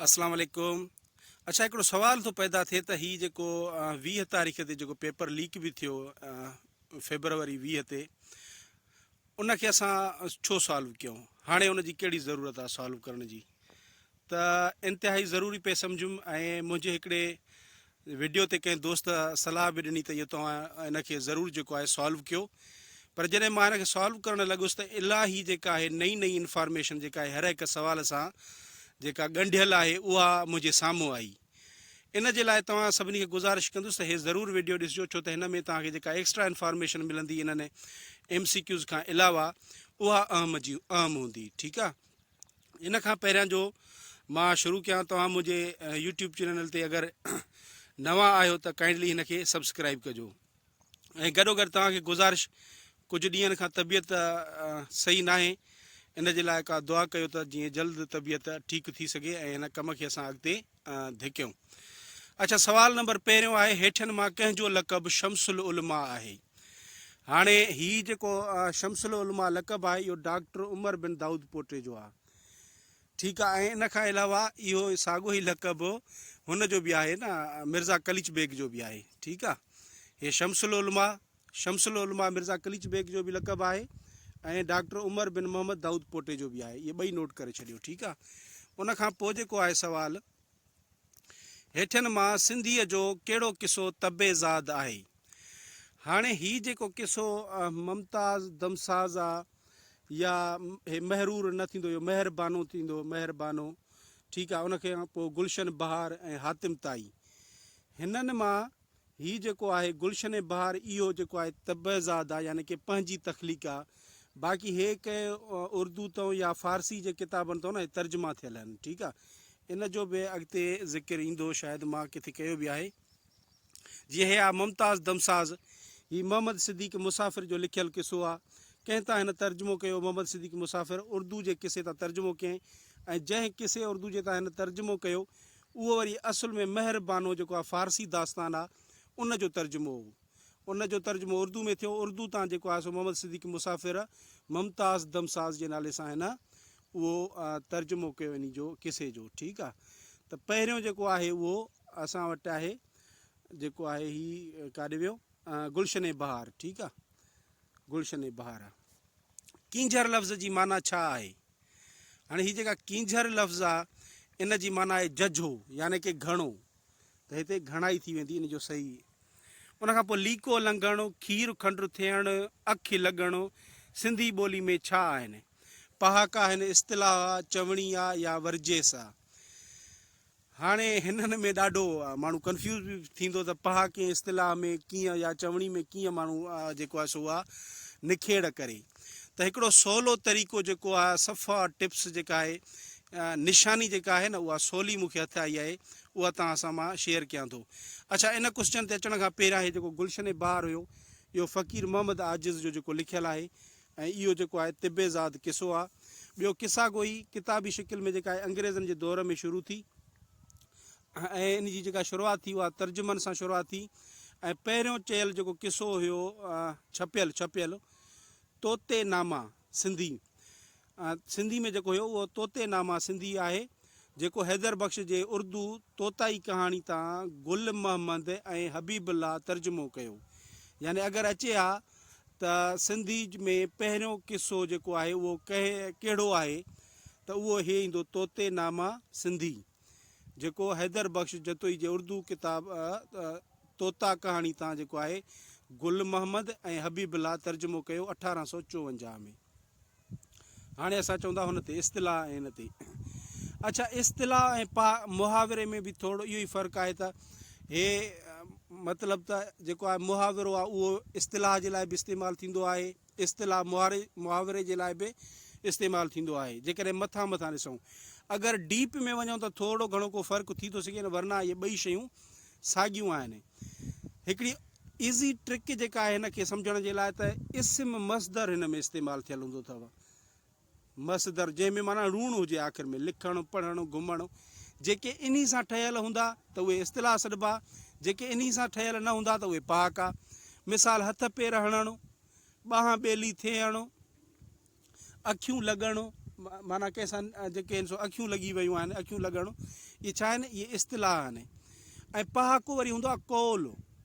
اسلام عليڪم اڇا هڪڙو سوال ٿو پيدا ٿئي ته هي جيڪو 20 تاريخ تي جيڪو پيپر ليڪ به ٿيو فيبروري 20 تي ان کي اسان ڇو سالو ڪيون هاڻي ان جي ڪهڙي ضرورت آهي سالو ڪرڻ جي ته انتهائي ضروري پئي سمجھم ۽ منهنجي هڪڙي وڊيو تي ڪنهن دوست صلاح به ڏني ته اهو توهان ان کي ضرور جيڪو آهي سالو ڪيو پر جڏهن مان ان کي سالو ڪرڻ لڳس ته الاهي جيڪا آهي نئين نئين انفارميشن جيڪا آهي هر هڪ سوال سان جيڪا ڳنڍيل آهي اها منهنجي سامهون آئي ان جي لاء توهان سڀني کي گذارش ڪندس ته هي ضرور وڊيو ڏسجو ڇو ته هن ۾ توهان کي جيڪا ايڪسٽرا انفارميشن ملندي انهن ايم سي ڪيوز کان علاوه اها اهم جي اهم هوندي ٺيڪ آهي ان کان پهريان جو مان شروع ڪيان توهان منهنجي يوٽيوب چينل تي اگر نوان آهيو ته ڪائنڊلي هن کي سبسڪرائب ڪجو ۽ گڏو گڏ توهان کي گذارش ڪجهه ڏينهن کان طبيعت صحيح ناهي ان جي لاء ڪا دعا ڪيو ته جيئن جلد طبيعت ٺيڪ ٿي سگهي ۽ هن ڪم کي اسان اڳتي ڌڪيون اڇا سوال نمبر پهريون آهي هيٺين مان ڪنهن جو لقب شمس العلماء آهي هاڻي هي جيڪو شمس العلماء لقب آهي اهو ڊاڪٽر عمر بن دائود پوٽي جو آهي ٺيڪ آهي ۽ ان کان علاوه اهو ساڳو ئي لقب هن جو به آهي نه مرزا قليچ بيگ جو به آهي ٺيڪ آهي هي شمس العلماء شمس العلماء مرزا قليچ بيگ جو به لقب آهي ۽ ڊاڪٽر عمر بن محمد دائود پوٽي جو به آهي اهي ٻئي نوٽ ڪري ڇڏيو ٺيڪ آهي ان کان پوء جيڪو آهي سوال هيٺين مان سنڌيء جو ڪهڙو قصو طبع زاد آهي هاڻي هي جيڪو قصو ممتاز دمساز آ يا هي مهرور نه ٿيندو اهو مهربانو ٿيندو مهربانو ٺيڪ آ ان کان پوء گلشن بهار ۽ حاتم طائي هنن مان هي جيڪو آهي گلشن بهار اهو جيڪو آهي طبع زاد آ يعني ڪي پنهنجي تخليق آ باقي هي ڪنهن اردو تون يا فارسي جي ڪتابن تون نه ترجما ٿيل آهن ٺيڪ آ ان جو به اڳتي ذڪر ايندو شايد مان ڪٿي ڪيو به آهي جيئن هي آ ممتاز دمساز هي محمد صديق مسافر جو لکيل قصو آ ڪنهن تان هن ترجمو ڪيو محمد صديق مسافر اردو جي قصي تان ترجمو ڪيائين ۽ جنهن قصي اردو جي تان هن ترجمو ڪيو اهو وري اصل ۾ مهر بانو جيڪو آ فارسي داستان آ ان جو ترجمو هو. ان جو ترجمو اردو ۾ ٿيو. اردو تان جيڪو آ سو محمد صديق مسافر ممتاز دمساز جي نالي سان هن اهو ترجمو ڪيو انهي جو قصي جو ٺيڪ آ ته پهريون جيڪو آهي اهو اسان وٽ آهي جيڪو آهي هي ڪاڏي ويو گلشن بهار ٺيڪ آ گلشن بهار آ. ڪينجهر لفظ جي معنيٰ ڇا آهي؟ هاڻي هي جيڪا ڪينجهر لفظ آ ان جي معنيٰ آهي ججهو يعني ڪي گهڻو ته هتي گهڻائي ٿي ويندي ان جو صحيح. ان کان پوء ليڪو لنگهڻ، کير کنڊ ٿيڻ، اک لڳڻ سنڌي ٻولي ۾ ڇا آهن؟ پهاڪا آهن، اصطلاح آ، چوڻي آ يا ورجيس آ؟ هاڻي هنن ۾ ڏاڍو ماڻهو ڪنفيوز به ٿيندو ته پهاڪي اصطلاح ۾ ڪيئن يا چوڻي ۾ ڪيئن ماڻهو جيڪو آهي سو اها نکيڙ ڪري ته هڪڙو سولو طريقو جيڪو آهي صفا ٽپس جيڪا آهي نشاني جيڪا آهي نه اها سولي مون کي هٿ آئي آهي اها توهان سان مان شيئر ڪيان ٿو اڇا ان ڪوسچن تي اچڻ کان پهريان هي جيڪو گلشن بهار هيو اهو فقير محمد عاجز جو جيڪو لکيل آهي ۽ اهو جيڪو آهي طب زاد قصو آ. ٻيو قصا گوئي ڪتابي شڪل ۾ جيڪا آهي انگريزن جي دور ۾ شروع ٿي ۽ ان جي جيڪا شروعات ٿي اها ترجمن سان شروعات ٿي ۽ پهريون چيل جيڪو قصو هيو ڇپيل ڇپيل طوطي ناما سنڌي سنڌي ۾ جيڪو هيو اهو طوطي ناما سنڌي آهي جيڪو حيدر بخش جي اردو طوطائي ڪهاڻي تان گل محمد ۽ حبيب الله ترجمو ڪيو يعني اگر اچي ها ته سنڌي ۾ پهريون قصو جيڪو آهي اهو ڪهڙو آهي ته اهو هي ايندو طوطي ناما سنڌي جيڪو حيدر بخش جتوئي جي اردو ڪتاب طوطا ڪهاڻي تان جيڪو آهي گل محمد ۽ حبيب الله ترجمو ڪيو 1854 ۾. هاڻي اسان چون ٿا هن تي اصطلاح ۽ هن تي اڇا اصطلاح ۽ پا محاوري ۾ به ٿورو اهو ئي فرق آهي ته هي مطلب ته جيڪو آهي محاورو آهي اهو اصطلاح جي لاء به استعمال ٿيندو آهي اصطلاح محاري محاوري جي لاء به استعمال ٿيندو آهي جيڪڏهن مٿان مٿان ڏسون اگر ڊيپ ۾ وڃون ته ٿورو گهڻو ڪو فرق ٿي ٿو سگهي ورنه اهي ٻئي شيون ساڳيون آهن هڪڙي ايزي ٽرڪ جيڪا آهي هن کي سمجهڻ جي لاء ته اسم مصدر هن ۾ استعمال ٿيل هوندو اٿو. مصدر جنهن ۾ معنيٰ روڻ هجي آخر ۾ لکڻ، پڙهڻ، گهمڻ جيڪي انهي سان ٺهيل هوندا ته اهي اصطلاح سڏبا، جيڪي انهي سان ٺهيل نه هوندا ته اهي پهاڪا. مثال هٿ پير هڻڻ، ٻانهن ٻيلي ٿيڻ، اکيون لڳڻ، معنيٰ ڪنهن سان جيڪي آهن سو اکيون لڳي ويون آهن، اکيون لڳڻ، اهي ڇا آهن؟ اهي اصطلاح آهن. ۽ پهاڪو وري هوندو آهي قول،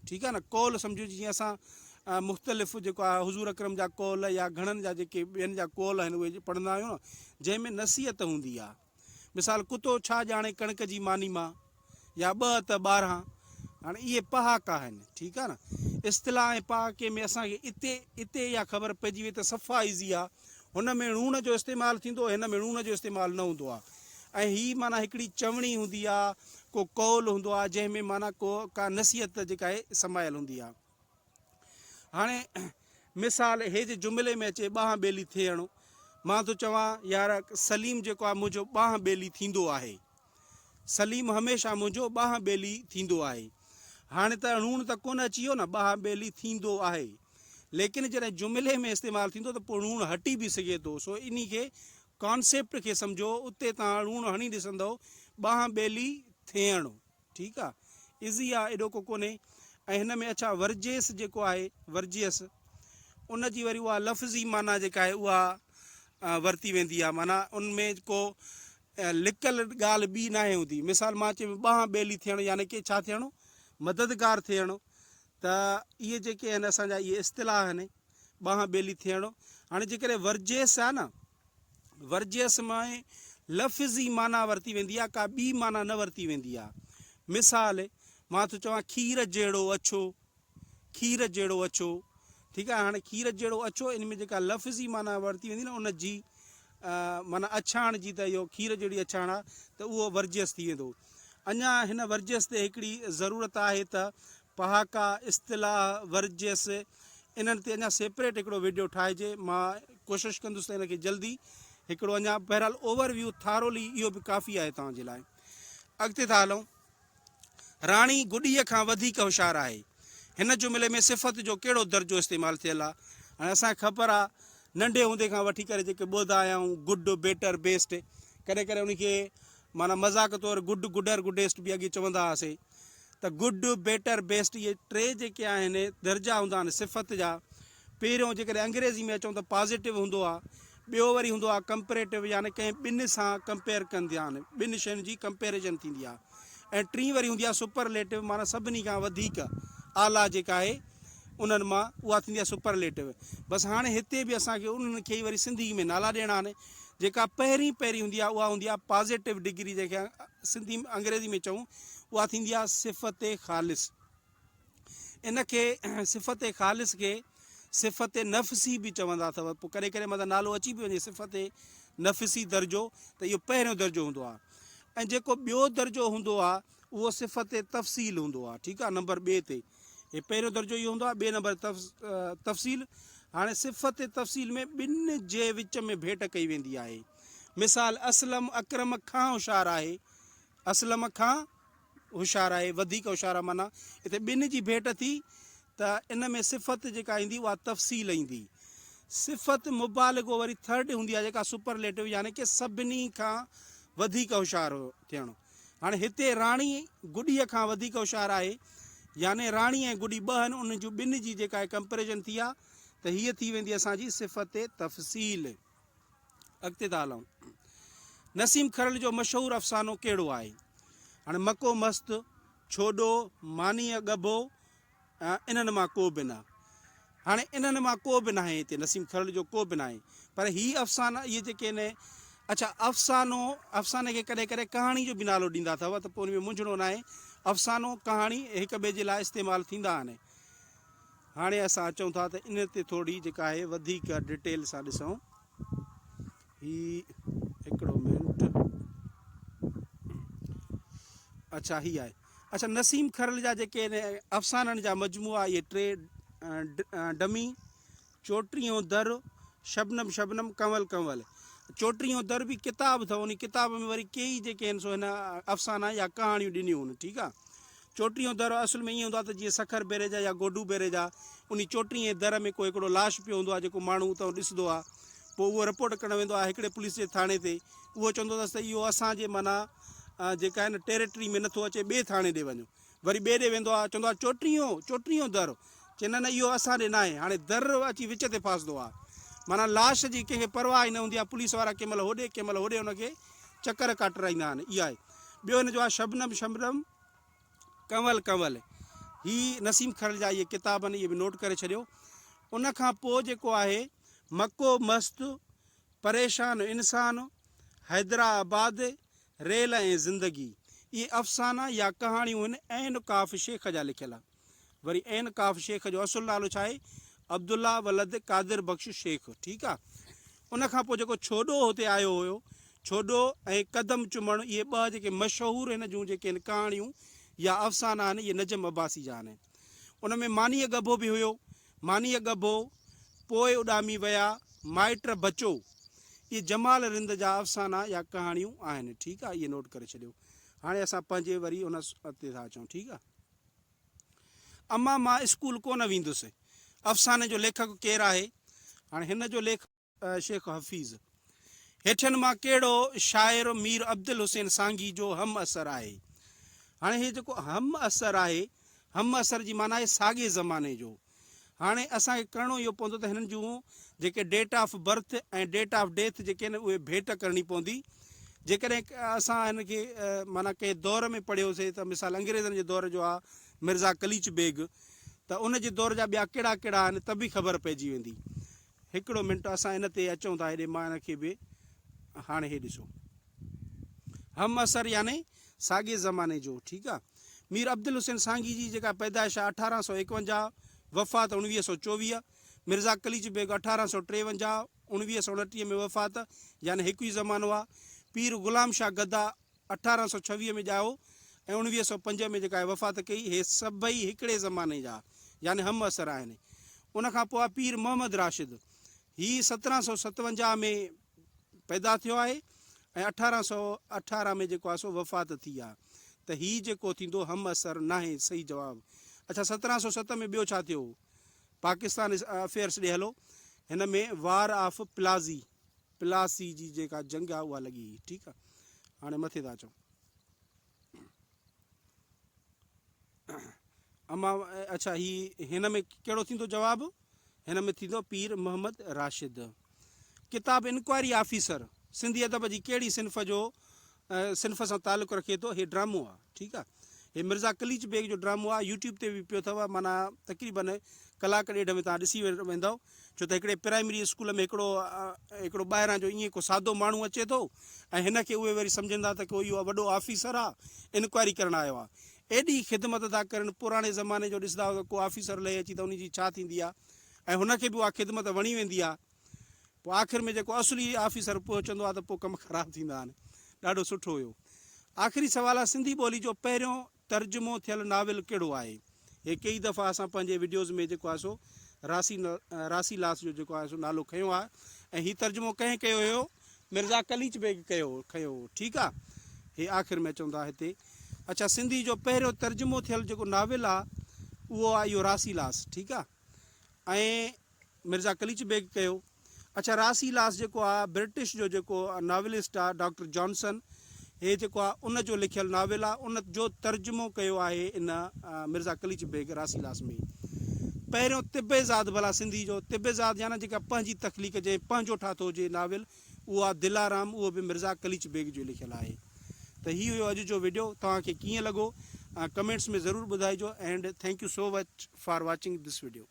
ٺيڪ آهي نه، قول سمجهو جيئن اسان مختلف جيڪو آهي حضور اڪرم جا قول يا گهڻن جا جيڪي ٻين جا قول آهن اهي پڙهندا آهيون نه، جنهن ۾ نصيحت هوندي آهي. مثال ڪتو ڇا ڄاڻي ڪڻڪ جي ماني مان يا ٻه ته 12 هاڻي اهي پهاڪا آهن ٺيڪ آهي نه اصطلاح ۽ پهاڪي ۾ اسان کي اتي اتي اها خبر پئجي وئي ته صفا ايزي آهي هن ۾ ڻوڻ جو استعمال ٿيندو هن ۾ ڻوڻ جو استعمال نه هوندو آهي ۽ هي معنيٰ هڪڙي چوڻي هوندي آهي ڪو قول هوندو آهي جنهن ۾ معنيٰ ڪو ڪا نصيحت جيڪا آهي سمايل هوندي آهي. هاڻي مثال هي جي جملي ۾ اچي ٻانهن ٻيلي ٿيڻ، مان ٿو چوان يار سليم جيڪو آهي منهنجو ٻانهن ٻيلي ٿيندو آهي. سليم هميشه منهنجو ٻانهن ٻيلي ٿيندو آهي. هاڻي ته ڻوڻ ته ڪونه اچي ويو نه ٻانهن ٻيلي ٿيندو آهي. ليڪن جڏهن جملي ۾ استعمال ٿيندو ته پوء ڻوڻ هٽي به سگهي ٿو. سو انهي کي ڪانسيپٽ کي سمجهو اتي توهان ڻوڻ هڻي ڏسندؤ ٻانهن ٻيلي ٿيڻ. ٺيڪ آ ايزي آ ايڏو ڪو ڪونهي ۽ هن ۾ اڇا ورجيس جيڪو آهي ورجيس ان جي وري اها لفظي معنيٰ جيڪا آهي اها ورتي ويندي آ معنيٰ ان ۾ ڪو لڪل ڳالهه ٻي ناهي هوندي مثال مان چيم ٻانهن ٻيلي ٿيڻ يعني ڪي ڇا ٿيڻو مددگار ٿيڻ ته اهي جيڪي آهن اسان جا اهي اصطلاح آهن ٻانهن ٻيلي ٿيڻ هاڻي جيڪڏهن ورجيس آ نه ورجيس ۾ لفظي معنيٰ ورتي ويندي آهي، ڪا ٻي معنيٰ نه ورتي ويندي آهي. مثال، مان ٿو چوان کير جهڙو اڇو، کير جهڙو اڇو، ٺيڪ آهي، هاڻي کير جهڙو اڇو ان ۾ جيڪا لفظي معنيٰ ورتي ويندي نه ان جي معنيٰ اڇاڻ جي ته اهو کير جهڙي اڇاڻ آهي ته اهو ورجيس ٿي ويندو. اڃا هن ورجيس تي هڪڙي ضرورت آهي ته پهاڪا، اصطلاح، ورجيس انهن تي اڃا سيپريٽ هڪڙو وڊيو ٺاهجي مان ڪوشش ڪندس ته ان کي جلدي هڪڙو اڃا بهرحال اوور ويو ٿارولي اهو به ڪافي آهي توهان جي لاء. اڳتي ٿا هلون. راڻي گڏيء کان وڌيڪ هوشيار آهي. هن جملي ۾ صفت جو ڪهڙو درجو استعمال ٿيل آهي؟ هاڻي اسان کي خبر آهي ننڍي هوندي کان وٺي ڪري جيڪي ٻڌا آيا آهيون گڊ، بيٽر، بيسٽ ڪڏهن ڪڏهن ان کي معنيٰ مذاق طور گڊ، گڊر، گڊيسٽ به اڳي چوندا هئاسين. ته گڊ، بيٽر، بيسٽ اهي ٽي جيڪي آهن درجا هوندا آهن صفت جا. پهريون جيڪڏهن انگريزي ۾ اچون ته پازيٽو هوندو آهي، ٻيو وري هوندو آهي ڪمپيريٽو يعني ڪنهن ٻن سان ڪمپيئر ڪندي آهن، ٻن شين جي ڪمپيريزن ٿيندي آهي ۽ ٽين وري هوندي آهي سپرليٽو معنيٰ سڀني کان وڌيڪ اعليٰ جيڪا آهي انهن مان اها ٿيندي آهي سپرليٽو. بس هاڻي هتي به اسان کي انهن کي ئي وري سنڌي ۾ نالا ڏيڻا آهن. جيڪا پهرين پهرين هوندي آهي اها هوندي آهي پازيٽو ڊگري جنهن کي سنڌي انگريزي ۾ چئون اها ٿيندي آهي صفت خالص. ان کي صفت خالص کي صفت نفسي به چوندا اٿو. پوء ڪڏهن ڪڏهن متان نالو اچي به وڃي صفت نفسي درجو ته اهو پهريون درجو هوندو آهي ۽ جيڪو ٻيو درجو هوندو آهي اهو صفت تفصيل هوندو آهي. ٺيڪ آهي نمبر ٻئي تي هي پهريون درجو اهو هوندو آهي ٻئي نمبر تفصيل. هاڻي صفت تفصيل ۾ ٻن جي وچ ۾ ڀيٽ ڪئي ويندي آهي. مثال اسلم اڪرم کان هوشيار آهي. اسلم کان هوشيار آهي، وڌيڪ هوشيار آهي معنيٰ هتي ٻن جي ڀيٽ ٿي ته ان ۾ صفت جيڪا ايندي اها تفصيل ايندي. صفت مبالغو وري ٿرڊ هوندي آهي جيڪا سپرليٽو يعني ڪي سڀني کان وڌيڪ هوشيار ٿيڻ. هاڻي هتي راڻي گڏيء کان وڌيڪ هوشيار آهي يعني راڻي ۽ گڏي ٻه آهن انهن جون ٻن جي جيڪا ڪمپيريزن ٿي آهي ته هيء ٿي ويندي اسان جي صفت تفصيل. اڳتي ٿا هلون. نسيم کرل جو مشهور افسانو ڪهڙو آهي؟ هاڻي مڪو مست، ڇوڏو، مانيء ڳڀو، انهن مان ڪو به نه. هاڻي انهن مان ڪو به ناهي هتي نسيم کرل جو ڪو به ناهي پر هي افسانا اهي جيڪي آهن اڇا افسانو افساني کي ڪڏهن ڪڏهن ڪهاڻي جو به نالو ڏيندا اٿو ته پوء ان ۾ منجهڻو ناهي افسانو ڪهاڻي هڪ ٻئي جي لاء استعمال ٿيندا آهن. هاڻي اسان اچون ٿا ته ان تي ٿوري جيڪا آهي وڌيڪ ڊيٽيل سان ڏسون. هي هڪڙو منٽ اڇا هي آهي اڇا نسيم کرل جا جيڪي افسانن جا مجموعا اهي ٽي ڊمي چوٽيهون در، شبنم شبنم ڪنول ڪنول. چوٽيهون در به ڪتاب اٿو انهي ڪتاب ۾ وري ڪيئي جيڪي آهن سو هن افسانا يا ڪهاڻيون ڏنيون هن ٺيڪ آ. چوٽيهون در اصل ۾ ائين هوندو آ ته جيئن سکر بئريج آ يا گوڊو بئريج آ انهي چوٽيهين در ۾ ڪو هڪڙو لاش پيو هوندو آ جيڪو ماڻهو اتان ڏسندو آ پوء اهو رپورٽ ڪرڻ ويندو آ هڪڙي پوليس جي ٿاڻي تي اهو چوندو اٿس ته اهو اسان جي معنيٰ جيڪا آهي نه ٽيريٽري ۾ نٿو اچي ٻئي ٿاڻي ڏي وڃو. وري ٻئي ڏي ويندو آ، چوندو آ، چوٽيهون، چوٽيهون در. چي نه نه اهو اسان ڏي ناهي. هاڻي در اچي وچ تي ڦاسندو آ. معنيٰ لاش جي ڪنهن کي پرواهه ئي نه هوندي آهي، پوليس وارا ڪنهن مهل هوڏي ڪنهن مهل هوڏي ان کي چڪر ڪاٽرائيندا آهن. اها آهي. ٻيو هن جو آهي شبنم شبنم ڪنول ڪنول. هي نسيم کرل جا اهي ڪتاب آهن، اهي به نوٽ ڪري ڇڏيو. ان کان پوء جيڪو آهي مڪو مست، پريشان انسان، حيدرآباد، ريل ۽ زندگي. اهي افسانا يا ڪهاڻيون هن عين ڪاف شيخ جا لکيل. وري عين ڪاف شيخ جو اصل نالو ڇا آهي؟ عبدالله ولد قادر بخش شيخ. ٺيڪ آ. ان کان پوء جيڪو ڇوڏو هتي آيو هيو، ڇوڏو ۽ قدم چمڻ اهي ٻه جيڪي مشهور هن جون جيڪي هن ڪهاڻيون يا افسانا آهن اهي نجم عباسي جا آهن. ان ۾ مانيء ڳڀو به هيو. مانيء ڳڀو، پوء اڏامي ويا، مائٽ بچو. اهي جمال رند جا افسانا يا ڪهاڻيون آهن. ٺيڪ آ اهي نوٽ ڪري ڇڏيو. هاڻي اسان پنهنجي وري ان تي ٿا اچون. ٺيڪ آ. اما مان اسڪول ڪونه ويندس. افساني جو ليکڪ ڪير آهي؟ هاڻي هن جو ليکڪ. شيخ حفيظ. هيٺين مان ڪهڙو شاعر مير عبدالحسين سانگي جو هم عصر آهي؟ هاڻي هي جيڪو هم عصر آهي، هم عصر جي معنيٰ آهي ساڳئي زماني جو. هاڻي اسان کي ڪرڻو اهو پوندو ته هنن جون جيڪي date of birth ۽ date of death جيڪي آهن اهي ڀيٽ ڪرڻي پوندي. جيڪڏهن اسان هن کي معنيٰ ڪنهن دور ۾ پڙهيوسي ته مثال انگريزن جي دور جو آهي مرزا قليچ بيگ ته ان جي دور جا ٻيا ڪهڙا ڪهڙا آهن ته به خبر پئجي ويندي. هڪڙو منٽ اسان ان تي اچون ٿا هيڏي مان ان کي به هاڻي هي ڏسو هم عصر يعني ساڳي زماني جو ٺيڪ آ مير عبدالحسين سانگي جي جيڪا پيدائش آ 1851 وفات 1924 مرزا قليچ بيگ 1853 1929 ۾ وفات يعني هڪ ئي زمانو آ پير غلام شاهه گدا 1826 ۾ ڄائو ۽ 1905 ۾ جيڪا وفات ڪئي، هي سڀئي هڪڙي زماني جا يعني هم عصر آهن. ان کان پوء پير محمد راشد، هي 1757 ۾ پيدا ٿيو آهي ۽ 1818 ۾ جيڪو آهي سو وفات ٿي آهي ته هي جيڪو ٿيندو هم عصر ناهي صحيح جواب. اڇا 1707 ۾ ٻيو ڇا ٿيو هو؟ پاڪستان افيئرس ڏي هلو هن ۾ وار آف پلازي پلاسي جي جيڪا جنگ آ اها لڳي هئي ٺيڪ آ هاڻي مٿي ٿا اچون اما اڇا هي هن ۾ ڪهڙو ٿيندو جواب هن ۾ ٿيندو پير محمد راشد ڪتاب انڪوائري آفيسر سنڌي ادب جي ڪهڙي صنف جو صنف سان تعلق رکي ٿو هي ڊرامو آ ٺيڪ آ هي مرزا قليچ بيگ جو ڊرامو آ يوٽيوب تي به پيو اٿو معنيٰ تقريبن ڪلاڪ ڏيڍ ۾ توهان ڏسي ويندؤ ڇو ته هڪڙي پرائمري اسڪول ۾ هڪڙو هڪڙو ٻاهران جو ائين ڪو سادو ماڻهو اچي ٿو ۽ هن کي اهي وري سمجهن ٿا ته ڪو اهو وڏو آفيسر آ انڪوائري ڪرڻ آيو آ ايڏي خدمت ٿا ڪرن پراڻي زماني جو ڏسندا ته ڪو آفيسر لهي اچي ته ان جي ڇا ٿيندي آ ۽ هن کي به اها خدمت وڻي ويندي آ پوء آخر ۾ جيڪو اصلي آفيسر پهچندو آهي ته پوء ڪم خراب ٿيندا آهن. ڏاڍو سٺو هيو. آخري سوال آهي سنڌي ٻولي جو پهريون ترجمو ٿيل ناول ڪهڙو آهي؟ هي ڪيئي دفعا اسان پنهنجي وڊيوز ۾ جيڪو آهي سو راسي راسي لاس جو جيڪو آهي سو نالو کنيو آهي ۽ هي ترجمو ڪنهن ڪيو هيو؟ مرزا قليچ بيگ ڪيو کنيو هو ٺيڪ آهي هي آخر ۾ اچون ٿا هتي اڇا سنڌي جو پهريون ترجمو ٿيل جيڪو ناول آهي اهو آهي اهو راسي لاس ٺيڪ آهي ۽ مرزا قليچ بيگ ڪيو. اڇا راسي لاس جيڪو آ برٽش جو جيڪو ناولسٽ آ ڊاڪٽر جانسن هي جيڪو آ ان جو لکيل ناول آ ان جو ترجمو ڪيو آهي ان مرزا قليچ بيگ راسي لاس ۾ پهريون طب زاد ڀلا سنڌي جو طب زاد يعني جيڪا پنهنجي تخليق جنهن پنهنجو ٺاٿو هجي ناول اهو آ دلارام اهو به مرزا قليچ بيگ جو لکيل آهي ته هي هيو اڄ جو وڊيو توهان کي ڪيئن لڳو ڪمينٽس ۾ ضرور ٻڌائجو and thank you so much for watching this video.